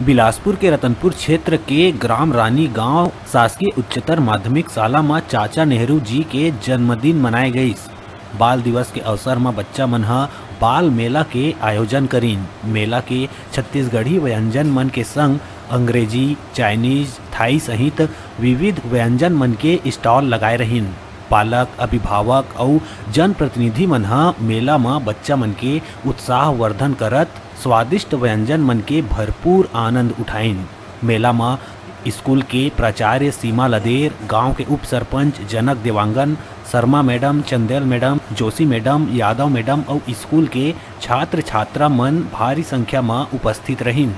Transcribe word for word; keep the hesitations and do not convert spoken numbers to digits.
बिलासपुर के रतनपुर क्षेत्र के ग्राम रानी गांव शासकीय उच्चतर माध्यमिक शाला म चाचा नेहरू जी के जन्मदिन मनाए गईस। बाल दिवस के अवसर म बच्चा मन ह बाल मेला के आयोजन करिन। मेला के छत्तीसगढ़ी व्यंजन मन के संग अंग्रेजी, चाइनीज, थाई सहित विविध व्यंजन मन के स्टॉल लगाए रहिन। पालक, अभिभावक अउ जनप्रतिनिधि मन ह मेला म बच्चा मन के उत्साहवर्धन करत स्वादिष्ट व्यंजन मन के भरपूर आनंद उठाइन। मेला म स्कूल के प्राचार्य सीमा लदेर, गांव के उप सरपंच जनक Dewangan, Sharma madam, Chandel madam, Joshi madam, Yadav madam अउ स्कूल के छात्र छात्रा मन भारी संख्या म उपस्थित रहिन।